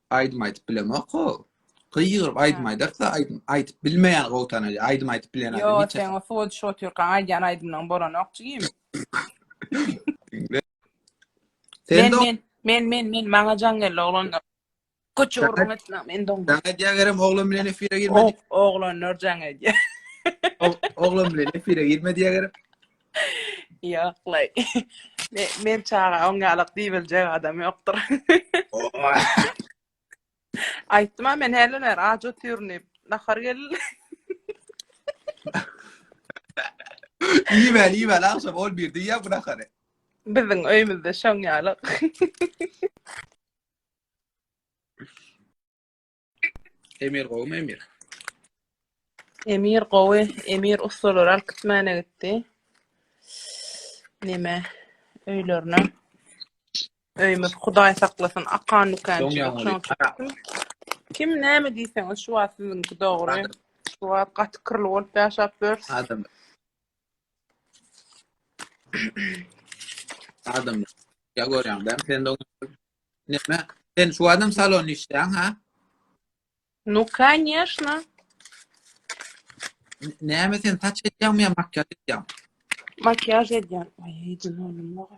Aýdym aýdyp bilemok-ow. Gygyryp aýdym aýdarsa, aýdym aýdyp bilmeýän gowy tanalýar. Aýdym aýdyp bilýän adam Ýo, hiç seň o suwa düşüp otyrkaň aýdýan aýdymlaň bolanok jigim. Diňle. Sen Men doň men men men men maňa jaň geldi oglanlar. Köçe Jaň gürrüň etme, men doňdum. Jaň edýär gerem oglan bilen efire girme. O, oglanlar jaň edýär. O- Oglan bilen efire girme diýýär gerem. Ýok-laý. Men, men çaga oň ýalak diýibiljek adam ýokdur. Aýtdym-a men hälden bäri aç otyryn diýip. Nahar geldi. Iýmeli, iýmeli agşam ol bir diýýär bu nahary. Biziň öýümizde şoň ýalak. Emir gowumy Emir? Emir gowy. Emir ussalary alyp gitmäne gitdi. Neme öýlerine. Öýümiz Hudaý saklasyn akan dükänçilik şoň üçin. Kim näme diýseňiz şu wagt siziňki dogry. Şu wagt gaty kirli bolup ýaşap ýörüs. Adam. Adam. Ýa görýäň dämi sen dogry. Näme? Sen şu adam salonda işleýäň ha? Nu, конечно. Näme sen saç edýäňmi ýa makiýaž edýäňmi? Makiýaž edýän. Aý, jyn oldum dagy.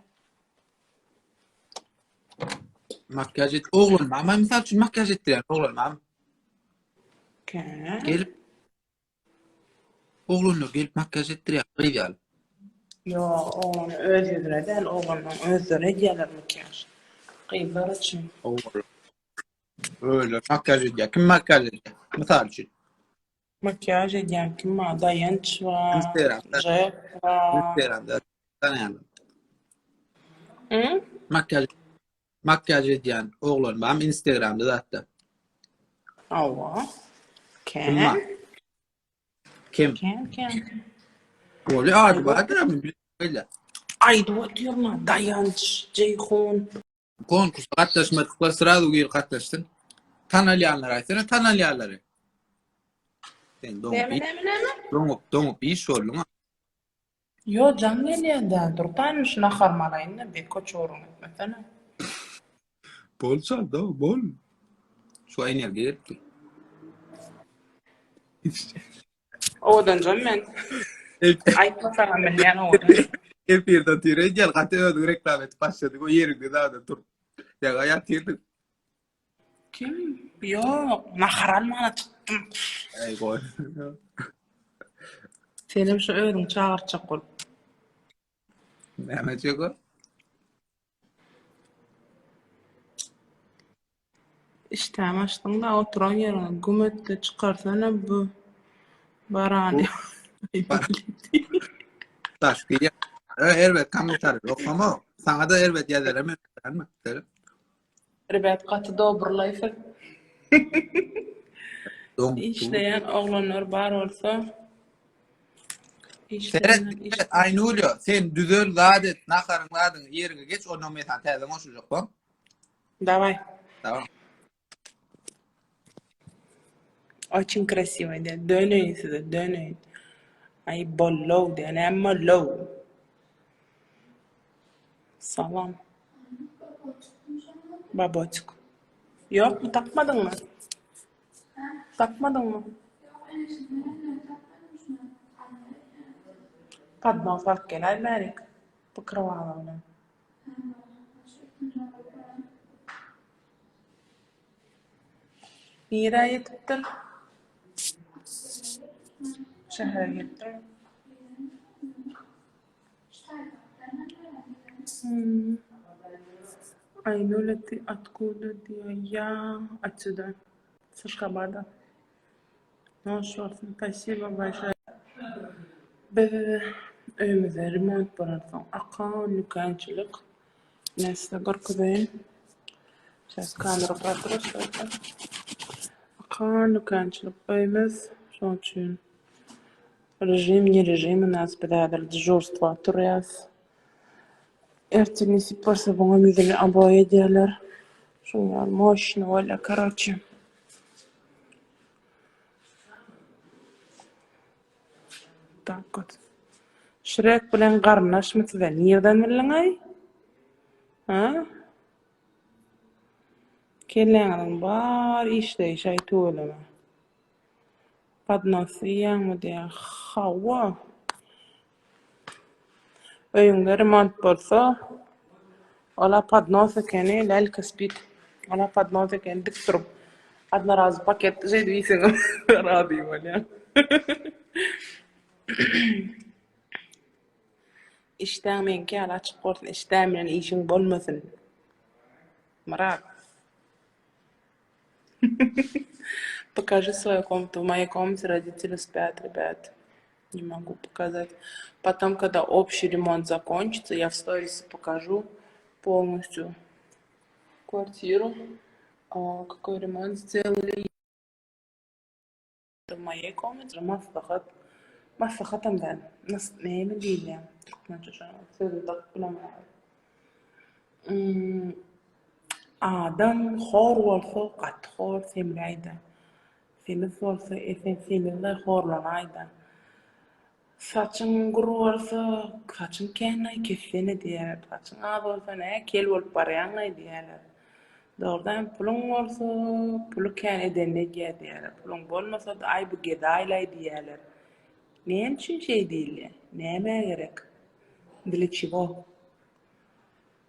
Makiýaž et. Oglan mama mysal üçin makiýaž etdirýän oglan mam. Kä. Gelip Oglanlar gelip makiýaž etdirýär gyz ýaly. Ýok, oglany öz ýüzüne däl, oglanlaň özleri edýärler makiýaž. Gyzlar üçin. Oglanlar. Özleri makiýaž edýär. Kim makiýaž edýär? Mysal üçin. Makiýaž edýän kim bar? Daýanç bar, Instagramda. Jek bar. Instagramda tanaýanlar. Hı? Makiýaž makiýaž edýän oglan barmy Instagramda zatda? Hawa. Kim bar? Kän. Kim? Kän, kän. Bolýa ady bardyr ama bilmeli. Aýdyp otyryn-a, Daýanç, Jeýhun. Konkursa gatnaşmadyklar srazu girip gatnaşsyn. Tanalýanlar aýtsana tanalýanlary. Sen doňup Näme, näme, näme? doňup doňup iş bolduň. Ýo, jaň gelýän däl, Durtaýym, şu naharymy alaýyn-da, bir köçe gürrüň etmesene. Bol çal da, bol. Şu energiýa gelipdir. Owadanjam men. Aýtmasaňam bilýän owadan. Efirde otyr edýän gaty özüňi reklama edip başladyň o ýeriňde zada durup. Ýa ýatyrdyň. Kim? Ýok, nahar almana çykdym. Eý goý. Senem şu özüňi çagyrtjak bolup. Näme etjek o? Işdämi açdyň-da, oturan ýeriňe güm et-de çykarsana bu barany. Daşky ýa. Erbet kommentariý okama. Saňa-da erbet ýazaram öýdýänmi? Rебят gaty dobrulaý siz. Işleýän oglanlar bar bolsa Seret, seret, Aýnulýa, sen düzel zat et, naharyň zadyňy ýeriňe geç, ondan men sana täzeden goşuljak bol. Daway. Tamam. Oçin krasiwo diýýär. Döneýin size, döneýin. Aý bollow diýýär. Näme bollow? Salam. Baboçik. Ýokmy, tapmadyňmy? Tapmadyňmy? Podnos alyp geläý bärik. Pokrowala bilen. Nirä ýetipdir? Şähere gelipdir. Hmm. Aýnul ty otkuda diýýär? Ýa otsuda. S Aşgabada. Hoş bolsun. Spasibo bolşoýe. Biz öýümizde remont bolansoň akan dükänçilik. Men size görkezeýin. Сейчас kamera protrus Akan dükänçilik öýümiz. Şonuň üçin režim ne režim u nas biz häzir dežurstwa turýas. Ertir nesip bolsa buňam ýüzüni oboý edýärler. Şoň ýaly moşny bolýar karoçe. Tak вот. Şrek bilen garyndaşmy size? Nirden bildiňaý? Ha? Kelläňiziň bar işleýşi-aý tüweleme. Podnos iýýäňmi diýýär. Hawa. Öýüňde remont bolsa, ola podnos ekeni, lälka spit. Ola podnos ekeni dik durup. Odnorazy paket şeýdip iýseňem razy bolýaň. Işdäň meňki ýaly açyk bolsun, işdäň bilen işiň bolmasyn. Myrat. Покажи свою комнату. В моей комнате родители спят, ребят. Не могу показать. Потом, когда общий ремонт закончится, я в сторисе покажу полностью квартиру, а, какой ремонт сделали. В моей комнате maslahat, maslahatam däl. Nas, näme diýilýär türkmençe şoňa sözüni tapyp bilemok. Hmm, adam hor bolsa gaty hor semräýdä. Semiz bolsa esen semizle horlanaýda. Saçyň gür bolsa saçyň känlaý kessene diýýärler. Saçyň az bolsa nä kel bolup barýaňlaý diýýärler. Dogrudanam puluň bolsa puly kän edenini edýär diýýärler. Puluň bolmasa-da aý bu gedaýlaý diýýärler. Näme üçin şeý diýilýär? Nämä gerek? Dile çigo.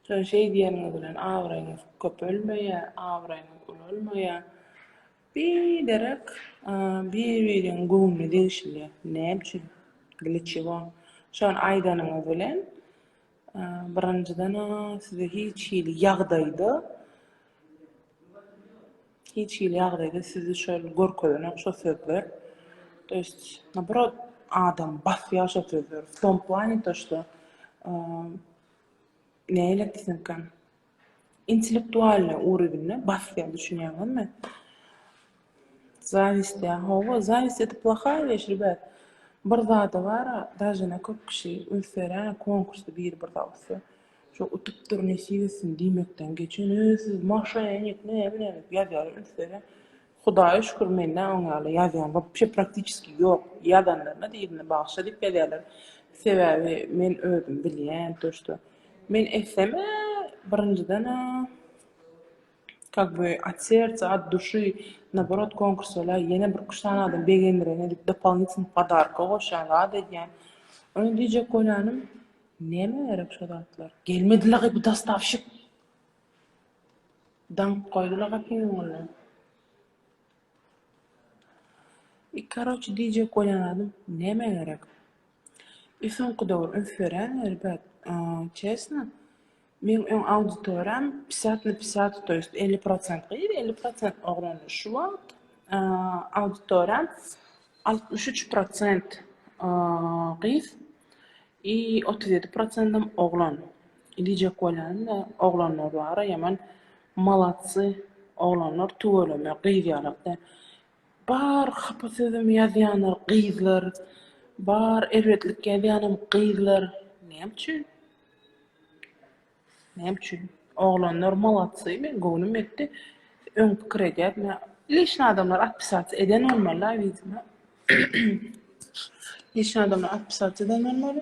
Şony şeý diýeniňiz bilen abraýyňyz köpelmeýär, abraýyňyz ulalmaýar. Biderek bir-biriň göwnüne degişilýär. Näme üçin? Dla çego? Şony aýdanyňyz bilen birinjiden-ä size hiç hili ýagdaýda hiç hili ýagdaýda sizi şol görkezenok şo sözler. To ýest naborot adam basýar şo sözler. W tom plane to şto nähili diýsemkäm Intellektualnyý urovinde basýar düşünýäňizmi? Zawist ýa hawa zawist это plahaýa weş rебят. Bir zada bara daže na köp kişi üns berýär konkursda biri bir zat utsa şo utupdyr nesip etsin diýmekden geçen öý siz moşennik näme näme diýip ýazýar üns berýär. Hudaýa şükür mende oň ýaly ýazýan wapşe praktiçeski ýok. Ýazanlaryna diýdimde bagyşla diýip ýazýarlar. Sebäbi men özüm bilýän to şto Men etsem-ä birinjiden-ä kak by от serca, от duşy, naborot konkurs bolýar, ýene bir üç sany adam begendirene diýip dopolynytny podarka goşýan, zat edýän. Ony diýjek bolýanym, nämä gerek şo zatlar? Gelmediler-aý bu dostawşik. Daňyp goýdular gapyň öňünde. I karoçe diýjek bolýan zadym, nämä gerek? I soňky döwür üns berýän rебят, çesno, meň öň auditoriýam pisiat na pisiat, to ýest 50 prosent gyz, 50 prosent oglandy. Şu wagt auditoriýam 63 prosent gyz i 37 prosentem oglan. Diýjek bolýanym-da, oglanlar bar-a ýaman molodsy, oglanlar tüweleme gyz ýalak däl. Bar hapa sözem ýazýanlar gyzlar, bar erbetlik ýazýanam gyzlar. Näme üçin? Näme üçin? Oglanlar molodsy, men göwnüm ýetdi. Öň pikir edýärdim, lişni adamlar otpisasiýa eden bolmaly-la widimo. Lişni adamlar otpisasiýa eden bolmaly.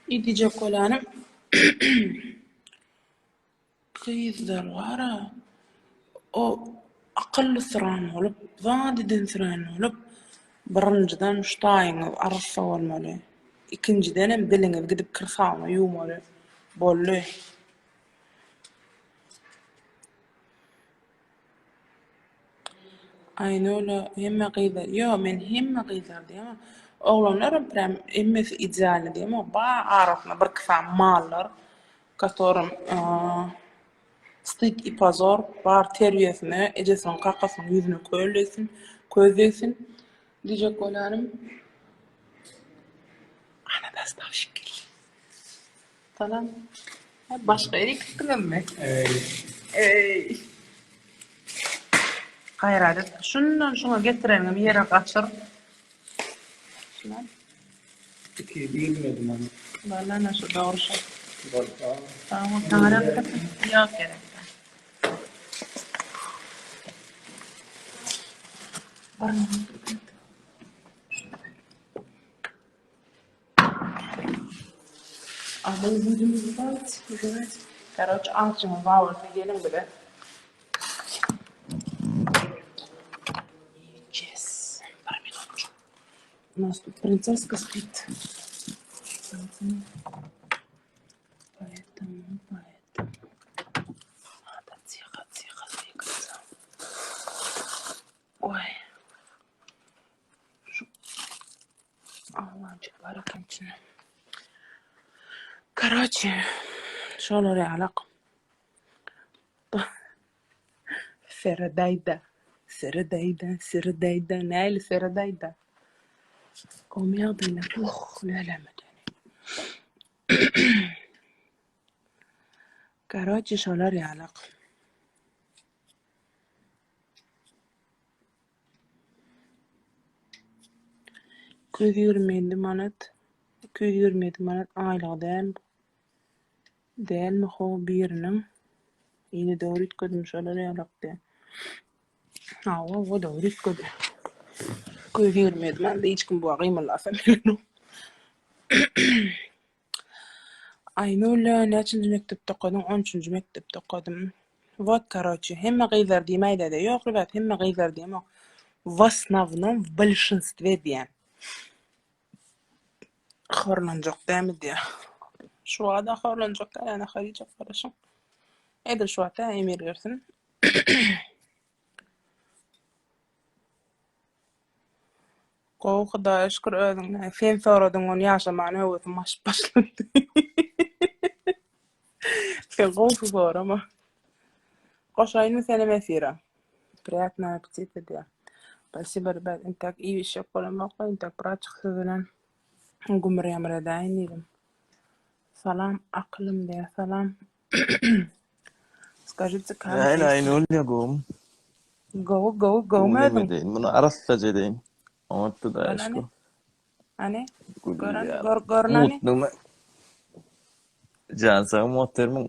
I diýjek bolýanym Gyzlar bar-a, o akyllysyran bolup, zat edensirän bolup, birinjiden şu taýyňyz arassa bolmaly. Ikinjidenem diliňizi gidip kir sabyna ýuwmaly. Boldy. Aýnula hemme gyzlar, ýok men hemme gyzlar diýemok. Oglanlaram prýam hemmesi idealny diýemok. Bar arasynda birki sany mallar, kotorym styd i pozor bar terbiýesine ejesiniň kakasynyň ýüzüne köl degsin, köz degsin diýjek bolýanym. Ana dastavşik geldi. Salam. Başga ýere gitdiňizmi? Eý. Eý. Gaýrat et. Şundan şuňa getireniňi ýere gaçyr. Şuna. Iki bilmedim ony. Walla ana şu dogry şo. Bolsa. Sag bol. Saňa rahmet. Ýok gerek däl. Bir minut. A my budem spać, žrać. Karoç, alçyňyz bar bolsa geliň bize. У нас тут принцесска спит. Поэтому, поэтому, поэтому надо тихо, тихо двигаться. Ой. Şu Allah'cık bar eken içinde. Karoçe, şolar ýalak. Seredäýdä, seredäýdä, seredäýdä, näli seredäýdä. Gowy ýagdaýlar, uh, lälämedeni. Karoçe, şolar ýalak. 227 manat, 227 manat aýlygy däl. Dälmi how biriniň? Ýene dogry üýtgedim şolar ýalakdy. Hawa o dogry üýtgedi. 227 manat hiç kim bu gymyldasa bilenok. Aýnulya näçinji mekdepde okadyň? On üçünji mekdepde okadym. Wot karoçe hemme gyzlar diýmäýdäde ýok rebet hemme gyzlar diýemok. W osnownom w bolşinstwe diýýän. Horlanjak dämi diýýär. Şu wada horlanjak däl ýa nahar iýjek garaşyň. Edil şu wagtda emir bersin. Gowy Hudaýa şükür özüň näme. Sen soradyň ony ýaşamana höwesim aşyp başlady. Sen gowsy sorama. Goşaýynmy senem efire? Priýatnogo appetita diýýär. Spasibo rебят intäk iýip içjek bolamok-la intäk birazjyk siz bilen gümür-ýamyr edäýin diýdim. Salam akylym diýýär salam. Skажите как Nähili жизнь? Aýnulýa gowmy? Gowy gowy Gowy gowmy neme özüň? edeýin muny arassaja edeýin. Oňat Hudaýa Gör hany. şükür. Hany? Gül Gör hany ýaly. gör görün hany. Mutnymy? Jan sagmy otyrmyň?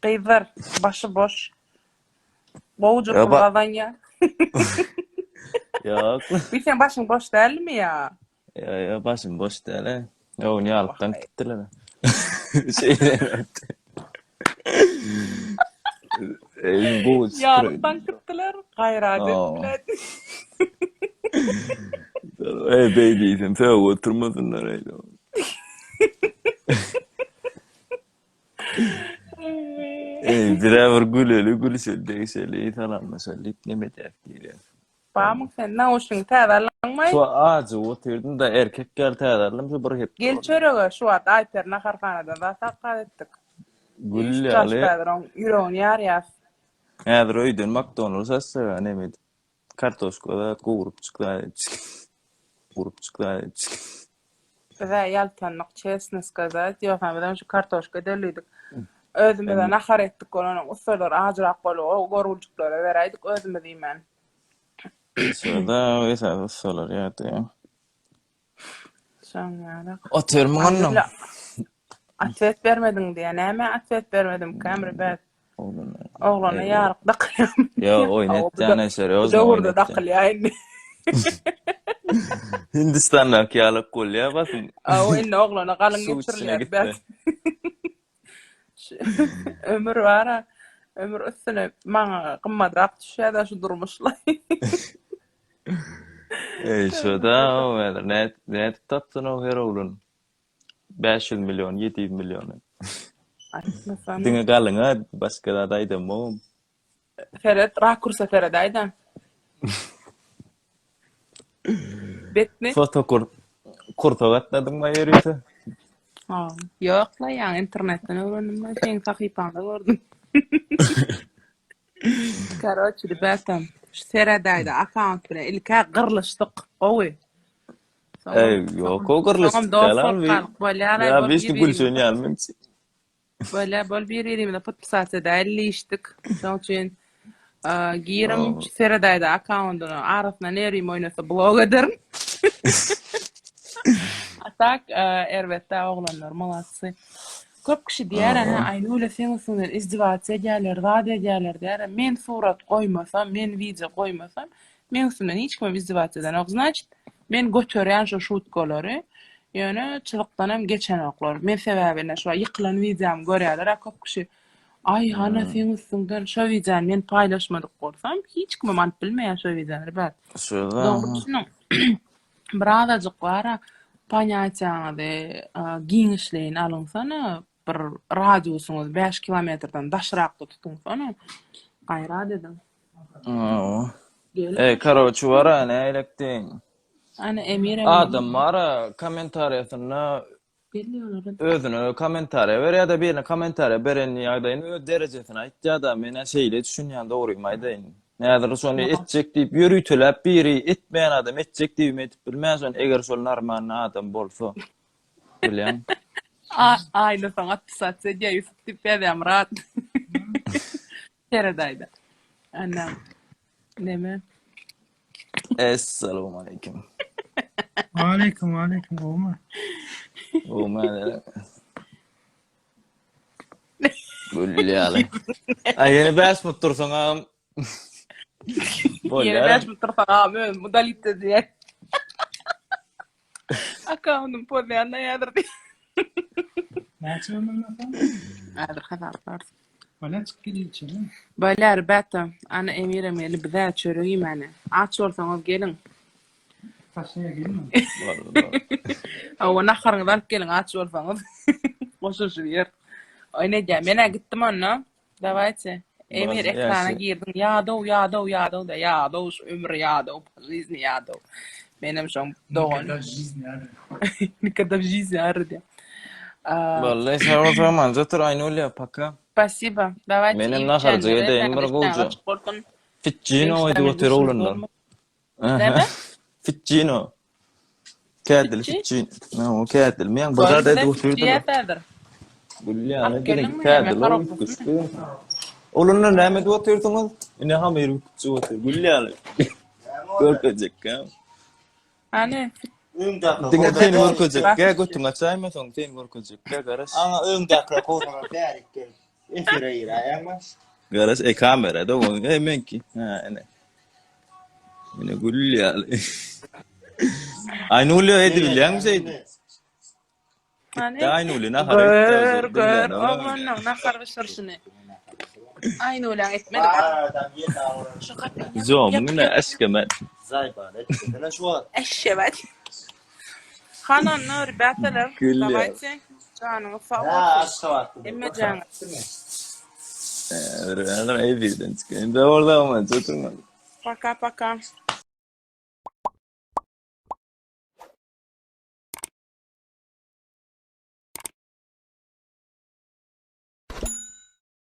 Gyzlar başy boş. Gowuja Ýa pul ba gazanýa. Ýok. Bir seň başyň boş dälmi ýa? Ýa ýa başym boş däl-ä. Ýa ony ýalykdan gitdiler. Şeýle etdi. Eý gowy Ýalykdan gitdiler, gaýrat etdiler. Eý beý diýsem sögüp oturmasynlar eý. Eý, birä bir güleli, gülüşeli, degişeli, salamlaşaly diýip neme edýäs diýilýär. Barmyň sen nauşnigiňi täze aldyňmy? Şu ajy otyrdym da erkek ýaly täze aldym şu bir hepde Gel boldy. çörege şu wagt Aýperi naharhanadan zat zakaz etdik. Gül Üç ýaly. häzir oň ýüregini ýarýas. Häzir öýden McDonald's açsak neme edip kartoşka zat gowrup çyksa gowrup çyksa Biz-ä ýaltandyk, çesno skazat, ýogsam bizem şu kartoşka edelidik. Özümize nahar etdik bolanyň ussalar ajyrak bolup o goruljyklara beräýdik özümiz iýmän. Şurada esasy ussalar ýa-da. Şoň ýaly. Otyrmyň onnoň? Atwet bermediň diýýä. Nämä atwet bermedim käm rебят? Oglana ýaryk dakylýarmy? Ýok, oýun etýän-ä, serýozno Bu oýun döwürde etýän. dakylýar indi. Hindistandaky ýalak bolýar basym. Hawa, indi oglana galyň Suw içine geçirilýär, gitse. bäs. Ömür bar-a, ömür üstüne maňa gymmadrak düşýär-dä şu durmuşlaý. Eý, şo-da, häzir nädip tapsyn o her oglan? 500 million, 700 milliony. Aýtmasana. Diňe galyňa başga zat aýdamogam. Seret, rakursa seret aýdan. Betmi? Foto kur kursa gatnadyňmy ýörite? Ha, ýok la, ýaňy internetden öwrendim ben, seň sahypaňda gördüm. Karoçi, rебята, şu seredäýde akkaunt bilen ilk-ä gyrlyşdyk, gowy. Eý, ýok, o gyrlyşdyk Soňam däl, dost bolup galyp bolýar, Ýa biz gülşen ýaly men. Bolýar, bol bir-birimize podpisasiýa edäýeli diýişdik. Şonuň üçin giriň, seredäýde akkaundyna, arasynda nerim oýnasa blok ederin. A tak, erbetdä oglanlar, molodcy. Köp kişi diýer, hä, Aýnule seň üstüňden izdiwasiýa edýärler, zat edýärler diýer. Men surat goýmasam, men wideo goýmasam, Meň üstümden hiç kimem izdiwasiýa edenok. Znaçit, men göterýän şo şutkalary, ýöne çyzykdanam geçenoklar. Men sebäbi ine şo ýykylan wideomy görýärler-ä köp kişi. Aý, hana seň üstüňden şo wideony men paýlaşmadyk bolsam, hiç kimem alyp bilmeýär şo wideony, rебят. Şo-da. Dogry düşüniň. Birazajyk bar-a, ponýatiýaňyzy giňişleýin alyňsana, bir radiusyňyz 5 kilometrden daşrakda tutuňsana. Gaýrat ediň. Hawa. Gel. E, karoçi bar-a, nägilekdiň? Ana Emir Adam bar-a, kommentariýasynda Özüne kommentariýa berýär-de birine kommentariýa beren ýagdaýyny öz derejesini aýtýar-da, men-ä şeýle düşünýän dogrymy aýdaýyn. Häzir şony etjek diýip ýörüteläp biri etmeýän adam etjek diýibem edip bilmän şony eger şol normalny adam bolsa. Bilýäň. Aýna soň otpisasiýa edýär Ýusup diýip ýazýar Myrat. Seret aýda. Ana. Neme? Essalamualeýkum. Aleýkum, aleýkum, gowumy? Gowumy häzir? Gül ýaly. Aý ýene 5 minut dursaň agam. Ýene Bolýar. 5 minut dursaň agam özüm udalit edýän. Akkauntym pozýan da häzir diý. Näçe ömrüň soň? Häzir hasaplarys. Bolýa çyk gel içeri. Bolýa rебята, ana Emirem geldi bizä çörek iýmäne. Aç bolsaňyz geliň. Taşlaýa gelme. Boldy, boldy. Hawa naharyňyzy alyp geliň aç bolsaňyz. Goşulyşyp ýer. Oýun edýän. Men-ä gitdim onda. Dawayte. Emir Boldy, ekrana ýagşy. girdiň. Ýadaw, ýadaw, ýadaw da ýadaw şu ömür ýadaw, po жизни ýadaw. Menem şoň dogany. Nikada w жизни ary. Nikada w жизни ary diýýär. A, Boldy, sag bol, sag otur Aýnulýa, paka. Spasibo. Dawayte Menem iýip naharjyk içenlere edeýin bir hemmäňize gowja. işdäňiz açyk bolsun. Fitçino Degişli edip otyr işiňiz oglanlar. bolmasyn. Näme? Fitçino. Kädili Fitçi? fitçi. O kädili. Men bir zat Bizde edip fitçi otyrdylar. ýet häzir. Gülýär, Alyp gene geldiňmi näme, kädili korobkasyny? üýtgeşik. Oglanlar näme edip otyrsyňyz? Ine hamyr büküpjik otyr. Gül ýaly. Görkezjek. Hany? Öňdäki Diňe seni görkezjek. Bak. Gel götüňi açaýma soň seni görkezjek. Gel garaş. Aňa öňdäki kowsalar bärik gelip efire giräýäňmi? Garaş, e kamera da oň. E menki. Ha, ine. Ine gül ýaly. Aýnulýa edibilýäňmi şeýdip? Hany? Gitdi Aýnulýa nahara Gör, gitdi. gör, oglanyň nahar bişirişini. Aýnulýaň etmedik. Şu gapyny ýap, Zomuň ýap, ine ýap. eşkemen. Zaýbal etmesene şu wagt. Eşşebet. Hany onda, rебяталар, Gül ýaly. dawayte. Janyňyz sag Ha, bolsun. Aşgabatda. Hemme jaňyz. Häzir eýbirden çykaýyn. Orada ama oturma. Paka, paka.